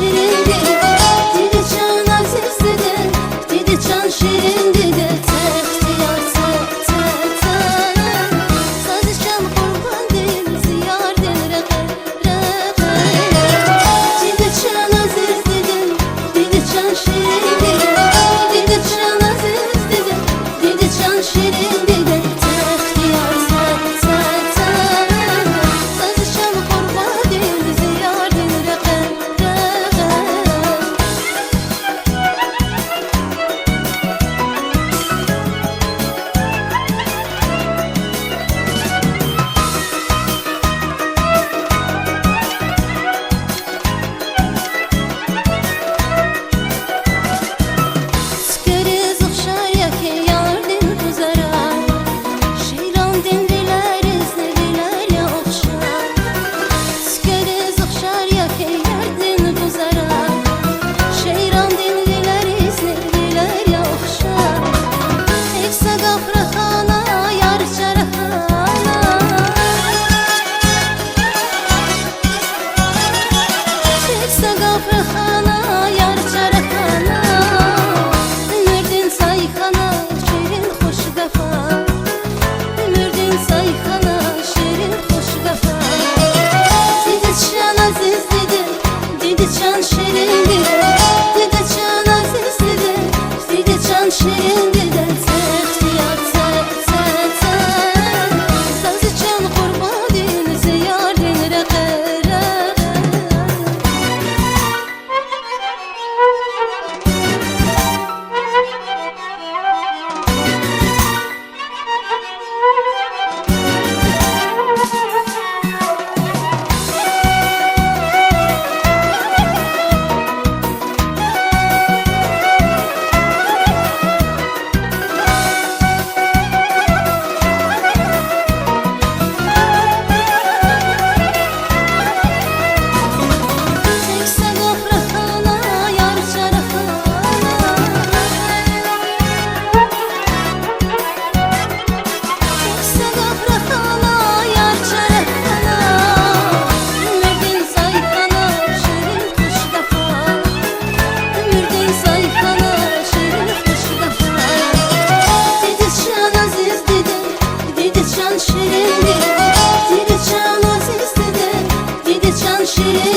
Şirin dedi, can aziz dedi, dedi can şirin dedi. Textiyar te te te, Sazı can kurban değil, ziyar reqe reqe. Dedi can aziz dedi, dedi can şirin dedi, dedi can aziz dedi, dedi can şirin dedi. Textiyar te te te, Sazı can kurban değil, ziyar reqe reqe. Skeriz oxşar yakı yardın kuzara, Şeyran dindiler izlediler ya oxşar. Skeriz oxşar yakı yardın kuzara, Şeyran dindiler izlediler ya oxşar. Eksa gafrahana yar çarahana, Eksa gafrahana yar çarahana. Ümürdün sayxana şirin xoş qəfa, Ümürdün sayxana şirin xoş qəfa. Dedi can aziz dedi, dedi can şirin dedi, dedi can aziz dedi, dedi can şirin dedi. Textiyar te te te, Sazı can qurban din ziyar din reqe reqe. Tekse gafrahana yar çarahana, Tekse gafrahana yar çarahana. Ümürdün sayxana şirin xoş qəfa, Ümürdün sayxana şirin xoş qəfa. Dedi can aziz dedi, dedi can şirin dedi, dedi can aziz dedi, dedi can şirin.